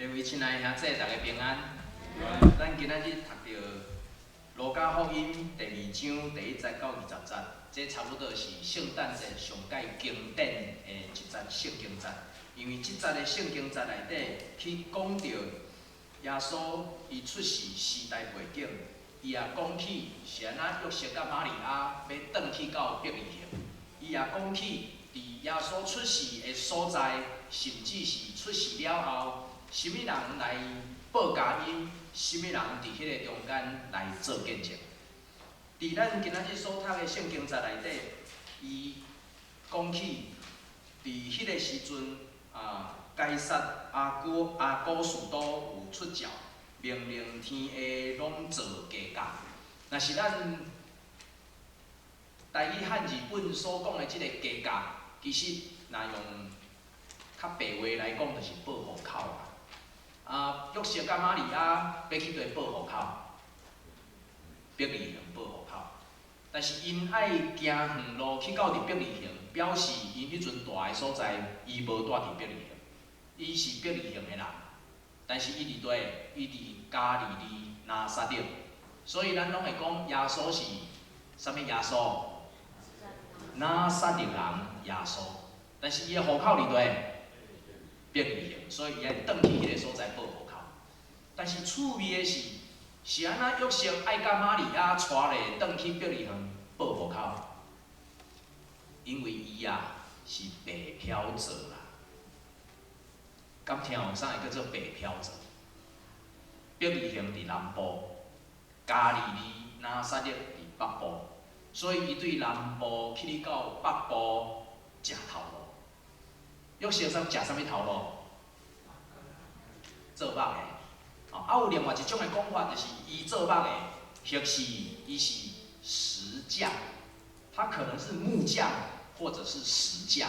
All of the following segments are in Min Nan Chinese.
各位親愛的兄弟，大家平安。咱今仔日讀著路加福音第二章第一節到二十節，這差不多是聖誕節上蓋經典的一節聖經節。因為這節的聖經節內底去講著耶穌伊出世時代背景，伊也講起是按怎約瑟佮瑪利亞欲轉去到伯利恆，伊也講起佇耶穌出世的所在，甚至是出世了後，啥物人來報佳音，啥物人佇彼个中間來做見證。佇咱今仔日所讀的聖經節內底，伊講起佇彼个時陣啊，該撒亞古斯都有出詔，命令天下攏做家教。若是咱台語漢字本所講的這个家教，其實若用較白話來講，就是報戶口啦。啊，約瑟佮瑪利亞欲去佗報戶口？伯利恆報戶口。但是𪜶愛行遠路去到佇伯利恆，表示𪜶彼陣蹛的所在，伊無蹛佇伯利恆，伊是伯利恆的人，但是伊佇佗？伊佇加利利拿撒勒。所以咱攏會講耶穌是啥物耶穌？拿撒勒人耶穌。但是伊的戶口佇佗？伯利恆，所以伊愛轉去彼个所在報戶口。但是趣味的是，是按怎約瑟愛佮瑪利亞帶咧轉去伯利恆報戶口？因為伊啊是白飄做啦。敢聽有啥會叫做白飄做？伯利恆佇南部，加利利拿撒勒佇北部，所以伊對南部去到北部食頭路。約瑟啥食啥物頭路？做木的。啊，有另外一種的講法，就是伊做木的，或是伊是石匠，他可能是木匠或者是石匠。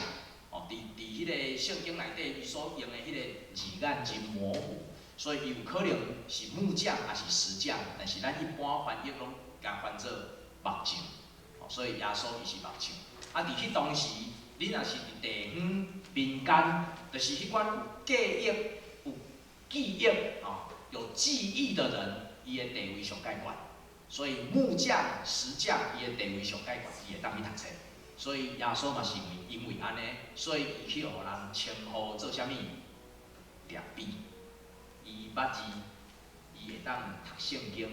哦，佇彼個聖經內底，伊所用的彼個字眼真模糊，所以伊有可能是木匠，抑是石匠，但是咱一般翻譯攏共翻做木匠。哦，所以耶穌伊是木匠。啊，佇彼當時，你若是佇地方民間，就是彼款有記憶、有記憶、哦，有記憶的人，伊的地位上蓋懸。所以木匠、石匠，伊的地位上蓋懸，伊會當去讀冊。所以耶穌嘛是因為按呢，所以伊去予人稱呼做啥物？拉比。伊捌字，伊會當讀聖經，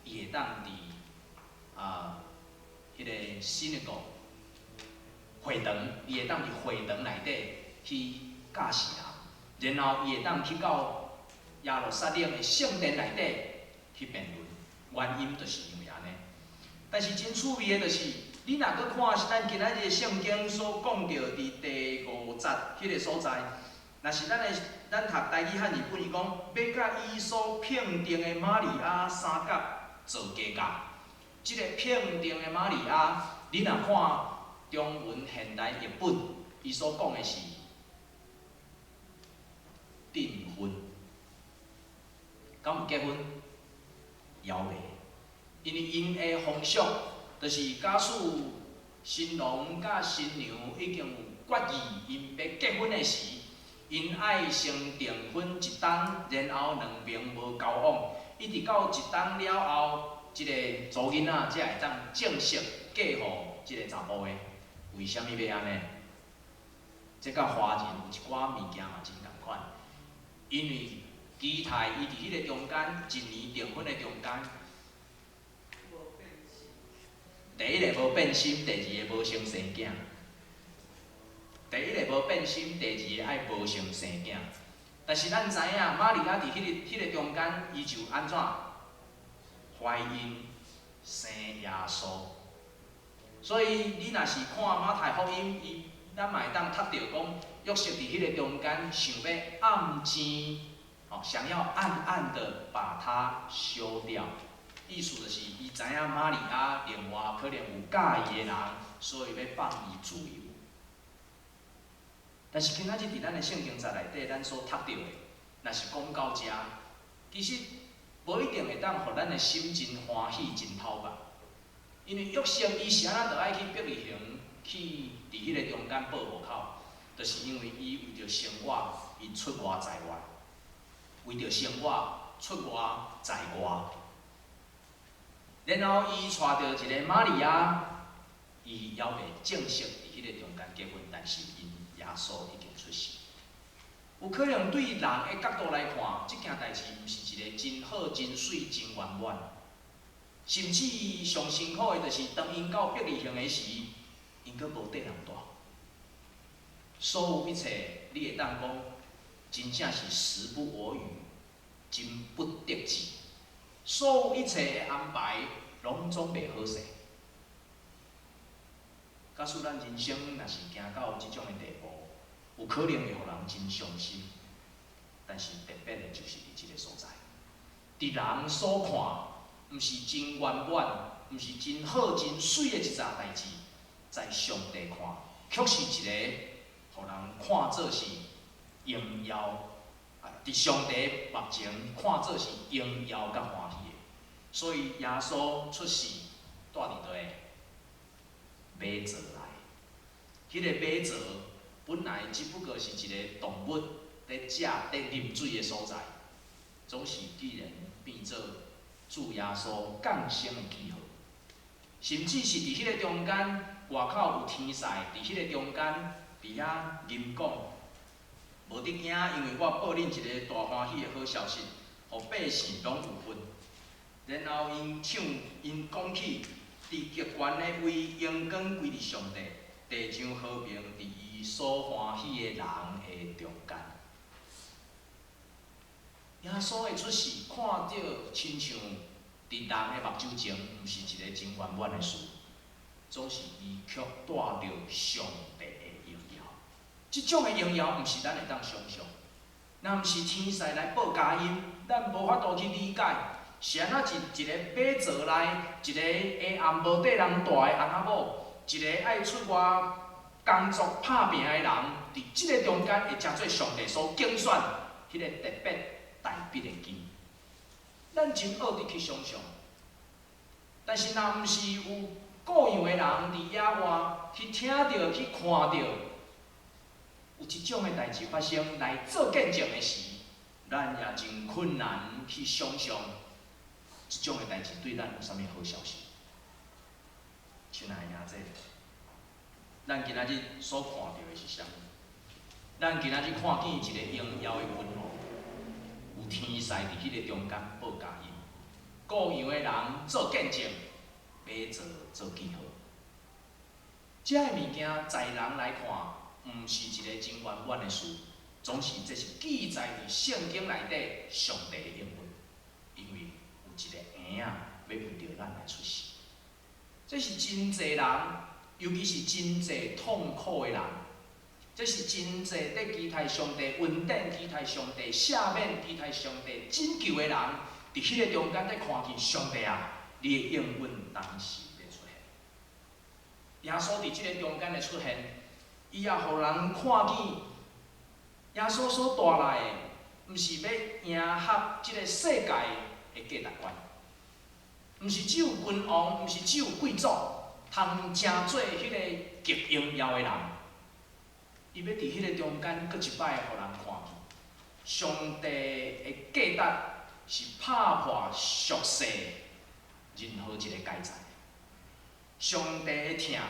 伊會當佇啊，彼個 synagogue 會堂，伊會當佇會堂內底去教示人，然後伊會當去到耶路撒冷的聖殿內底去辯論。原因就是因為按呢。但是真趣味的就是，你若閣看是咱今仔日聖經所講著佇第五節彼个所在，若是咱的咱讀台語漢字本，伊講欲佮伊所聘定的瑪利亞相佮做家教。這個聘定的瑪利亞，你若看中文現代譯本，伊所講的是訂婚，敢有結婚？猶未，因為𪜶的風俗，就是假使新郎佮新娘已經有決議，𪜶欲結婚的時，𪜶愛先訂婚一冬，然後兩爿無交往，一直到一冬了後，這個查某囡仔才會當正式嫁予這個查埔的。為啥物欲按呢？這佮華人有一寡物件嘛真仝款，因為期待伊佇彼个中間，一年訂婚的中間，第一个無變心，第二个無先生囝。第一个無變心，第二個愛無先生囝。但是咱知影，瑪利亞佇彼個中間，伊就按怎懷孕生耶穌。所以你若是看馬太福音，伊咱嘛會當讀著講，約瑟佇彼个中間想欲暗箭，哦，想要暗暗的把它休掉。意思就是伊知影瑪利亞另外可能有佮意的人，所以欲放伊自由。但是今仔日佇咱的聖經節內底，咱所讀著的，若是講到遮，其實無一定會當予咱的心真歡喜、真透白。因為約瑟伊是按怎著愛去伯利恆去佇彼个中間報戶口，就是因為伊為著生活，伊出外在外，為為著生活出外在外。然後伊娶著一个瑪利亞，伊猶未正式佇彼个中間結婚，但是𪜶耶穌已經出世。有可能對人的角度來看，這件代誌毋是一个真好、真媠、真圓滿。甚至上辛苦的，就是當𪜶到伯利恆的時，𪜶閣無綴人蹛。所有一切，你會當講，真正是時不我與，真不得志。所有一切的安排，攏總袂好勢。假使咱人生若是行到這種的地步，有可能會予人真傷心。但是特別的就是佇這个所在，佇人所看，毋是真圓滿，毋是真好、真媠的一樁代誌，在上帝看，卻是一個予人看做是榮耀，啊！佇上帝目前看做是榮耀佮歡喜的。所以耶穌出世，蹛佇佗位？馬槽內。彼个馬槽本來只不過是一个動物佇食、佇啉水的所在，總是既然變做主耶穌降生的記號，甚至是佇彼个中間，外口有天使佇彼个中間，佇遐吟講，無得驚，因為我報恁一个大歡喜的好消息，予百姓攏有份。然後𪜶唱，𪜶講起，佇極懸的位榮光歸佇上帝，地上和平佇伊所歡喜的人的中間。耶穌的出世，看著親像佇人的目睭前，毋是一个真圓滿的事，總是伊卻帶著上帝的榮耀。這種的榮耀，毋是咱會當想象。若毋是天使來報佳音，咱無法度去理解，是按怎一一个馬槽內，一个下暗無綴人蹛的翁仔某，一个愛出外工作拍拚的人，佇這个中間會成做上帝所揀選彼个特別大筆的金。咱真僫得去想象，但是若毋是有顧羊的人佇野外去聽著、去看著，有這種的代誌發生來做見證的時，咱也真困難去想象這種的代誌對咱有啥物好消息。親愛的兄弟，咱今仔日所看著的是啥物？咱今仔日看見一个榮耀的君王，有天使佇彼个中間報佳音，顧羊的人做見證，馬槽做記號。這个物件在人來看，毋是一个真圓滿的事，總是這是記載佇聖經內底上帝的應允，因為有一个嬰仔欲為著咱來出世。這是真濟人，尤其是真濟痛苦的人，這是真濟佇期待上帝恩典、期待上帝赦免、期待上帝拯救的人，佇彼个中間佇看見上帝啊，你的應允當時欲出現。耶穌佇這个中間的出現，伊也予人看見，耶穌所帶來的，毋是欲迎合這个世界的價值觀，毋是只有君王，毋是只有貴族，通成做彼个極榮耀的人。伊欲佇彼个中間，閣一擺予人看見，上帝的價值是拍破俗世任何一个階層。上帝的疼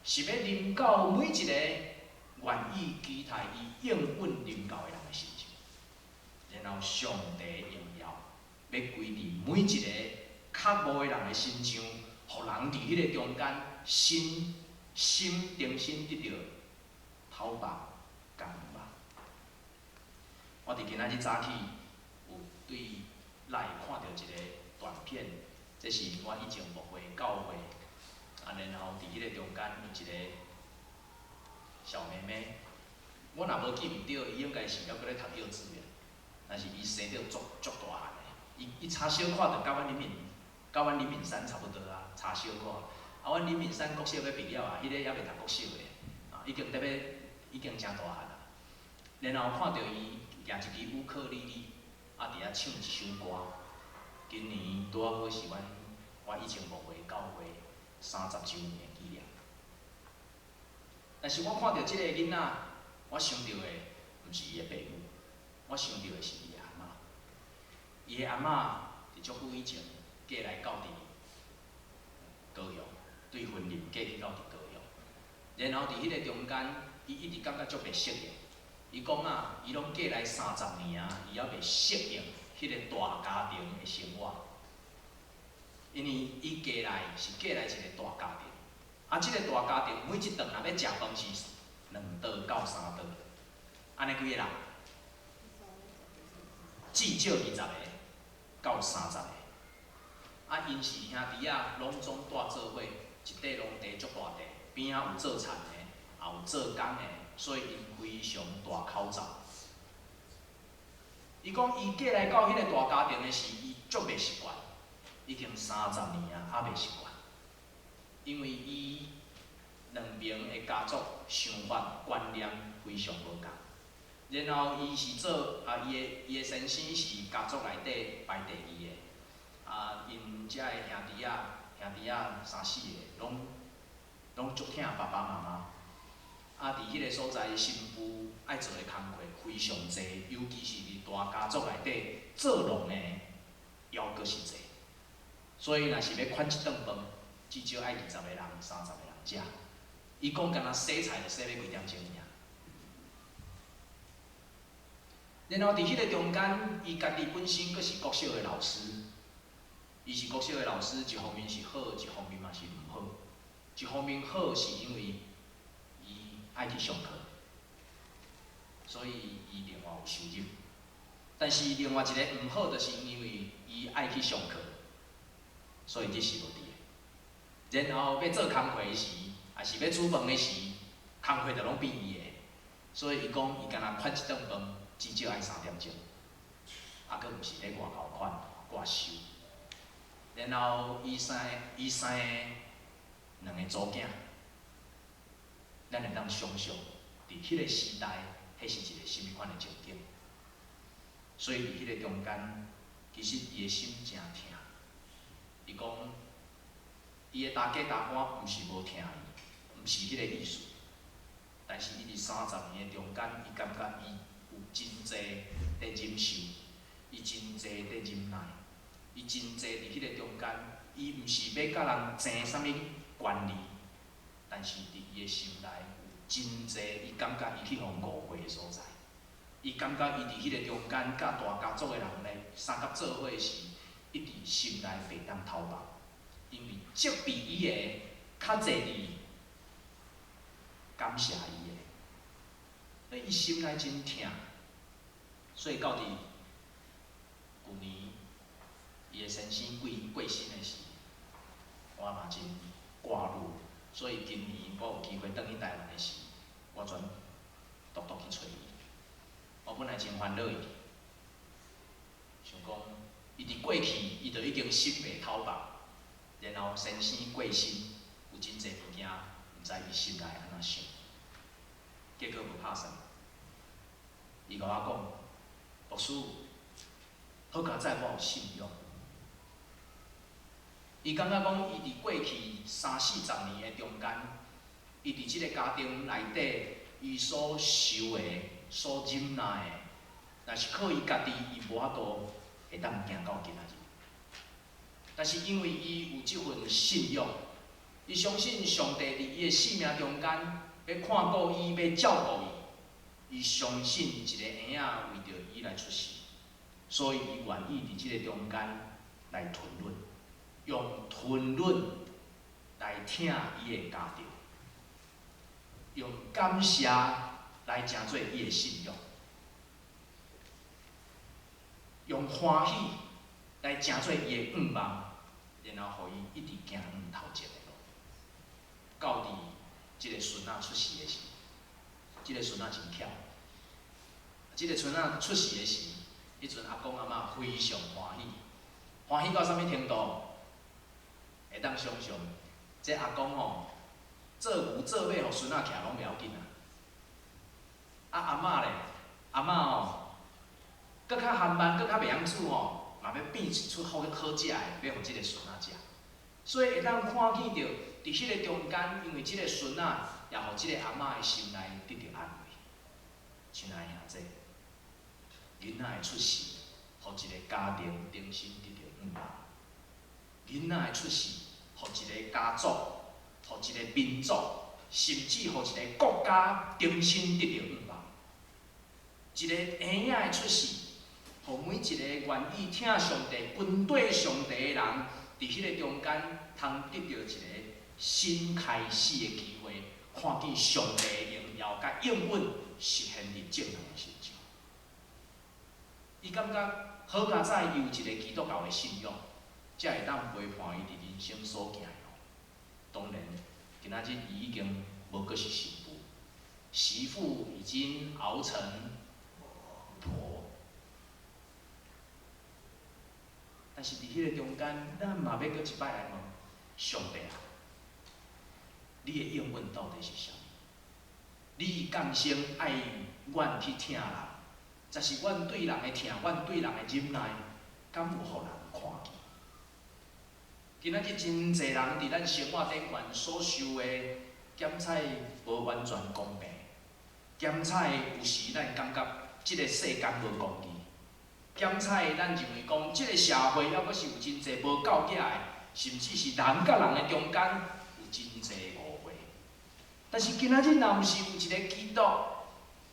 是欲臨到每一个願意期待伊應允臨到的人的身上，然後上帝的榮耀欲歸佇每一个渴慕的人的身上，予人佇彼個中間身心重新得著透放佮盼望。我佇今仔日早起有對來看著一個短片，這是我以前牧會教會，啊，然後佇彼个中間有一个小妹妹，我若無記毋著，伊應該是猶閣咧讀幼稚園，但是伊生得足足大漢的，伊差小可就佮阮林敏，佮阮林敏山差不多啊，差小可。啊，阮林敏山國小欲畢業啊，彼个猶未讀國小的，啊，已經特別已經誠大漢啊。然後看著伊舉一支烏克麗麗，啊，佇遐唱一首歌。今年拄仔好是阮我以前牧會教會30週年的紀念。但是我看著這个囡仔，我想著的毋是伊的爸母，我想著的是伊的阿嬤。伊的阿嬷佇足久以前嫁來到佇高雄，對雲林嫁去到佇高雄。然後佇彼个中間，伊一直感覺足袂適應。伊講啊，伊攏嫁來30年啊，伊猶袂適應彼个大家庭的生活。因為伊嫁來是嫁來一个大家庭，啊，這个大家庭每一頓若欲食飯是兩桌到三桌，按呢幾个人？至少20個到30個。啊，𪜶是兄弟仔，攏總蹛做伙，一塊農地足大塊，邊仔有做田的，也有做工的，所以𪜶非常大口罩。伊講伊嫁來到彼個大家庭的時，伊足袂習慣，已經三十年啊，猶袂習慣，因為伊兩邊的家族想法觀念非常無仝。然後伊是做啊，伊的先生是家族內底排第二个，啊，𪜶遮的兄弟仔三四个，攏足疼爸爸媽媽。啊，佇彼个所在，新婦愛做的工課非常濟，尤其是佇大家族內底做農的，猶閣是濟。所以，若是欲款一頓飯，至少愛20個人、30個人食。伊講，干焦洗菜就洗欲幾點鐘爾。然後佇彼个中間，伊家己本身閣是國小的老師，伊是國小的老師，一方面是好，一方面嘛是毋好。一方面好是因為伊愛去上課，所以伊另外有收入。但是另外一个毋好，就是因為伊愛去上課，所以這是無佇的。然後欲做工課時，抑是欲煮飯的時，工課就攏變伊的。所以伊講，伊干焦款一頓飯，至少愛3點鐘，啊，閣毋是咧外口款，掛收。然後伊生兩个查某囝，咱會當想像，佇彼个時代，彼是一个啥物款的情景。所以佇彼个中間，其實伊的心誠疼。伊講，伊的大家大官毋是無疼伊，毋是彼个意思。但是伊佇三十年的中間，伊感覺伊有真濟佇忍受，伊真濟佇忍耐，伊真濟佇彼个中間，伊毋是欲佮人爭啥物權利，但是佇伊的心內有真濟，伊感覺伊去予誤會的所在，伊感覺伊佇彼个中間，佮大家族的人來相佮做伙時，一直心內袂當透放，因為責備伊的較濟佇感謝伊的，所以伊心內真疼，所以到佇舊年伊的先生過身的時，我嘛真掛慮，所以今年我有機會轉去台灣的時，我全獨獨去揣伊。我本來真煩惱伊，想講伊佇過去伊就已經心袂透放，然後先生過身，有真濟物件，毋知伊心內按怎想。結果無拍算，伊共我講，牧師，好佳哉我有信仰。伊感覺講，伊佇過去三四十年的中間，伊佇這个家庭內底，伊所受的、所忍耐的，若是靠伊家己，伊無法度會當行到今仔日。但是因為伊有這份信仰，伊相信上帝佇伊的生命中間，欲看顧伊，欲照顧伊。伊相信一个嬰仔為著伊來出世，所以伊願意佇這个中間來吞忍，用吞忍來疼伊的家庭，用感謝來成做伊的信仰，用歡喜來成做伊的願望，然後予伊一直行向頭前的路。到佇這个孫仔出世的時，這个孫仔真巧。這个孫仔出世的時，彼陣阿公阿嬤非常歡喜，歡喜到啥物程度？會當想像，這阿公吼做牛做馬，予孫仔徛攏袂要緊啊。啊阿嬤咧，阿嬤吼，閣較含慢，閣較袂曉煮吼，嘛欲變一出好好食的，欲予這个孫仔食。所以會當看見著，佇彼个中間，因為這个孫仔也予這个阿嬤的心內得著安慰。親愛的兄弟，囡仔的出世，予一个家庭重新得著盼望。囡仔的出世，予一個家族，予一個民族，甚至予一個國家重新得著盼望。一個嬰仔的出世，予每一個願意疼上帝、跟綴上帝的人，佇彼个中間通得著一個新開始的機會，看見上帝的榮耀佮應允實現佇眾人的身上。伊感覺好佳哉，伊有一個基督教的信仰，才會當陪伴伊佇人生所行的路。當然，今仔日伊已經無閣是新婦，媳婦已經熬成婆。但是佇彼个中間，咱嘛欲閣一擺來問上帝啊，你的應允到底是啥物？你降生愛阮去疼人，但是阮對人的疼，阮對人的忍耐，敢有予人看見？今仔日真濟人佇咱生活頂懸所受的檢採無完全公平，檢採有時咱感覺這个世間無公義。檢採咱認為講，這个社會猶閣是有真濟無夠額的，甚至是人佮人的中間有真濟誤會。但是今仔日若毋是有一个基督，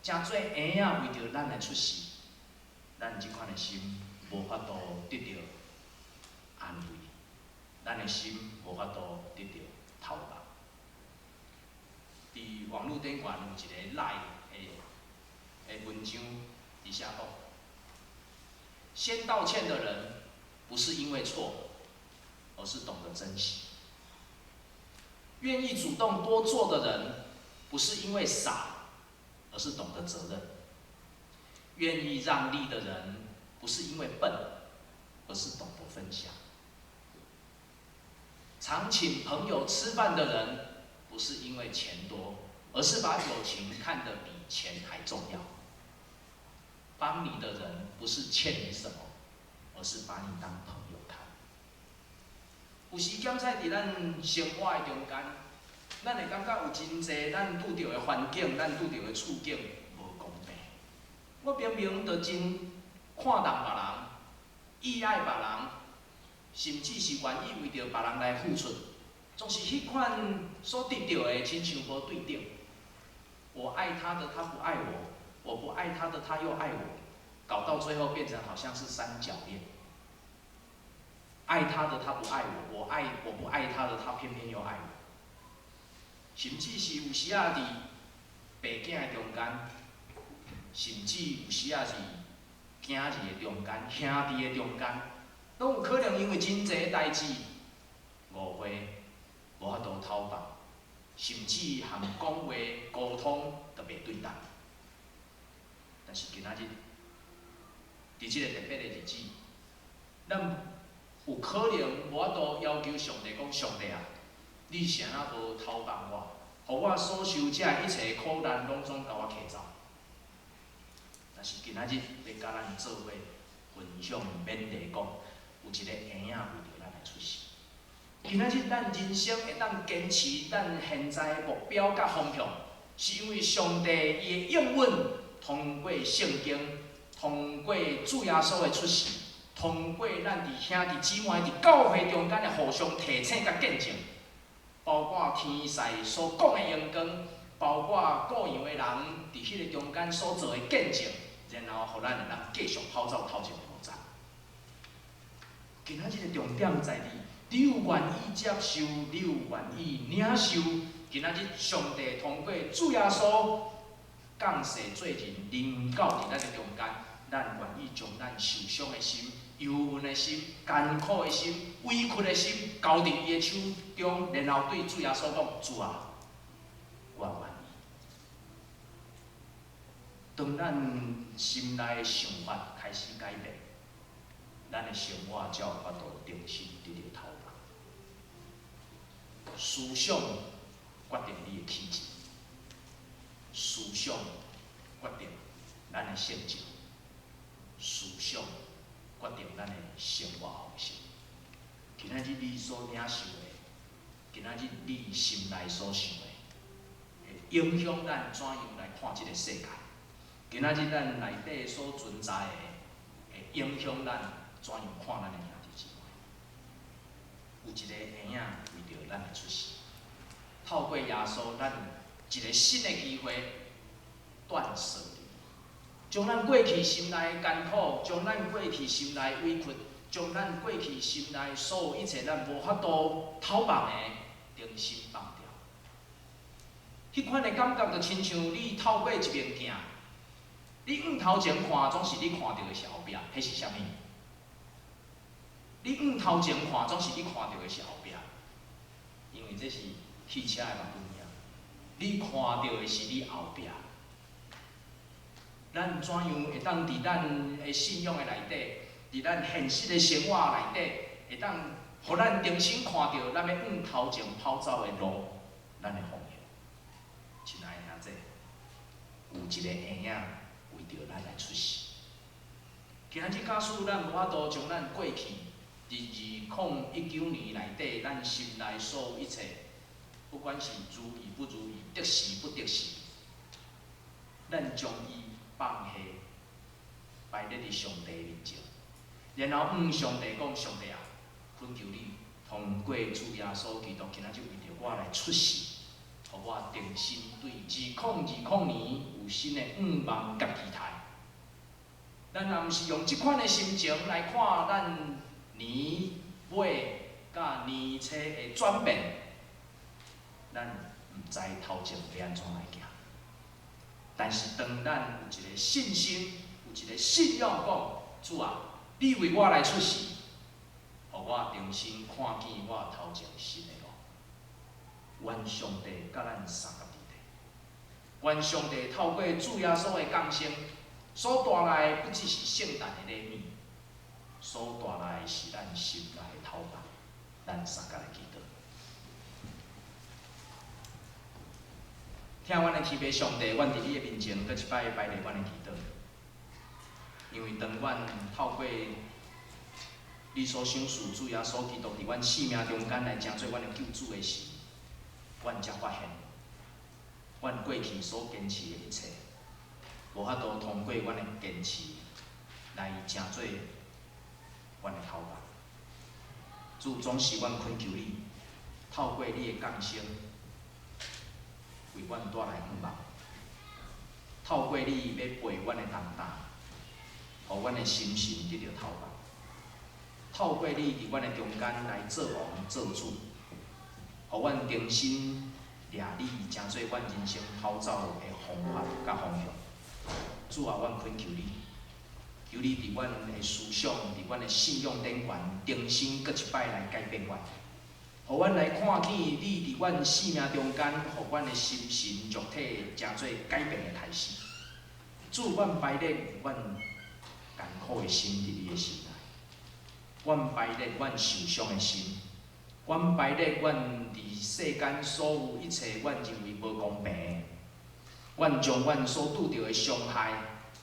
成做嬰仔為著咱來出世，咱這款的心無法度得著安慰，咱的心無法度得著透放。佇網路頂懸有一個 LINE 的文章，佇寫講：先道歉的人，不是因為錯，而是懂得珍惜；願意主動多做的人，不是因為傻，而是懂得責任；願意讓利的人，不是因為笨，而是懂得分享；常請朋友吃飯的人，不是因為錢多，而是把友情看得比錢還重要。幫你的人不是欠你什麼，而是把你當朋友看。有時檢採佇咱生活的中間，咱會感覺有真濟咱拄著的環境，咱拄著的處境無公平。我明明就真看重別人，意愛別人，甚至是願意為著別人來付出，總是彼款所得著的，親像無對等。我愛他的，他不愛我；我不愛他的，他又愛我，搞到最後變成好像是三角戀。愛他的他不愛我，我不愛他的，他偏偏又愛我。甚至是有時仔佇爸囝的中間，甚至有時仔是囝兒的中間、兄弟的中間，攏有可能因為真濟代誌誤會，無法度透放，甚至含講話溝通都袂對等。但是今仔日，佇這个特別的日子，咱有可能無法度要求上帝講：上帝啊，你是按怎無透放我，予我所受這一切苦難攏總共我揢走？但是今仔日欲佮咱做伙分享勉勵講，有一個嬰仔為著咱來出世。今仔日咱人生會當堅持咱現在的目標佮方向，是因為上帝伊的應允通過聖經，通過主耶穌的出世，通過咱佇兄弟姊妹佇教會中間的互相提醒佮見證，包括天使所講的榮光，包括羔羊的人佇彼个中間所做的見證，然後予咱會當繼續跑走頭前的路程。今仔日的重點在佇，你有願意接受，你有願意領受。今仔日上帝通過主耶穌降世做人，臨到佇咱的中間，咱願意將咱受傷的心、憂鬱的心、艱苦的心、委屈的心，交佇伊的手中，然後對主耶穌講：主啊，我願意。當咱心內的想法開始改變，咱的生活才有法度重新得著透放。思想決定你的氣質，思想決定咱的性情，思想決定咱的生活方式。今仔日你所領受的，今仔日你心內所想的，會影響咱怎樣來看這个世界。今仔日咱內底所存在的，會影響咱怎樣看咱的兄弟姊妹？有一个嬰仔為著咱來出世，透過耶穌，咱有一個新的機會斷捨離，將咱過去心內的艱苦，將咱過去心內委屈，將咱過去心內所有一切咱無法度透放的，重新放掉。彼款的感覺就親像你透過一面鏡，你向頭前看，總是你看著的是後壁，彼是啥物？你向頭前看，總是你看著的是後壁，因為這是汽車的目鏡。你看著的是你後壁。咱怎樣會當佇咱的信仰的內底，佇咱現實的生活內底，會當予咱重新看著咱欲向頭前跑走的路，咱的方向。親愛的兄弟，有一个嬰仔為著咱來出世。今仔日假使咱無法度將咱過去佇2019年內底，咱心內所有一切，不管是如意不如意，得時不得時，咱將伊放下，擺佇上帝面前，然後向上帝講：上帝啊，懇求你通過主耶穌基督，今仔日為著我來出世，予我重新對2020年有新的向望佮期待。咱若毋是用這款的心情來看咱年尾佮年初的轉變，咱毋知頭前欲按怎來行。但是當咱有一個信心，有一個信仰，講主啊，你為我來出世，予我重新看見我頭前新的路。願上帝佮咱相佮佇咧，願上帝透過主耶穌的降生，所帶來的不只是聖誕的禮物，所帶來的是咱心內的透放。咱相佮來祈禱。疼阮的天父上帝，阮佇你的面前，閣一擺擺列阮的祈禱。因為當阮透過你所賞賜主耶穌基督佇阮生命中間來成做阮的救主的時，阮才發現，阮過去所堅持的一切，無法度通過阮的堅持來成做阮的透放。主總是阮懇求你，透過你的降生，為阮帶來向望；透過你欲背阮的重擔，予阮的心神得著透放；透過你佇阮的中間來做王做主，予阮重新掠你成做阮人生跑走的方法佮方向。主啊，阮懇求你，求你佇阮的思想、佇阮的信仰頂懸，重新閣一擺來改變阮，予阮來看見你佇阮生命中間，予阮的心神肉體成做改變的開始。主，阮擺列阮艱苦的心佇你的心內，阮擺列阮受傷的心，阮擺列阮佇世間所有一切阮認為無公平的，阮將阮所拄著的傷害，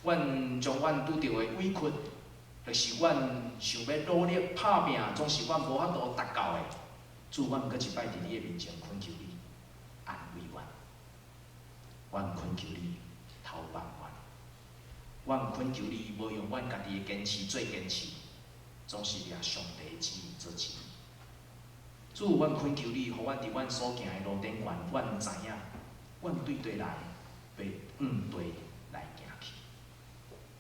阮將阮拄著的委屈，就是阮想欲努力拍拚，總是阮無法度達到的。主，阮閣一擺佇你的面前懇求你安慰阮，阮懇求你透放阮，阮懇求你無用阮家己的堅持做堅持，總是掠上帝旨意做旨意。主，阮懇求你，予阮佇阮所行的路頂懸，阮知影，阮對綴來，欲向綴來行去。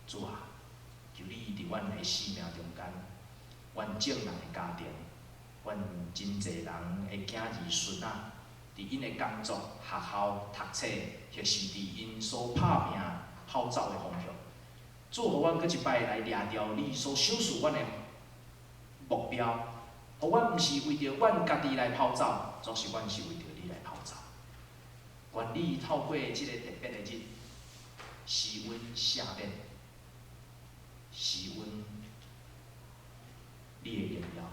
主啊，求你佇阮的生命中間，阮眾人的家庭，阮真濟人的囝兒孫仔，佇𪜶的工作、學校、讀冊，或是佇𪜶所拍拚跑走的方向，主，予阮閣一擺來掠著你所賞賜阮的目標，予阮毋是為著阮家己來跑走，總是阮是為著你來跑走。願你透過這個特別的日，施阮赦免，施阮你的榮耀，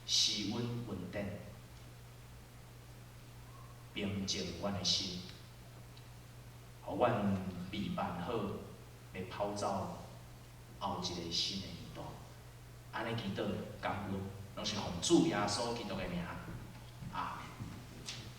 施阮恩典，平靜阮的心，予阮備辦好，欲跑走後一個新的年度。按呢祈禱感恩，攏是奉主耶穌基督的名。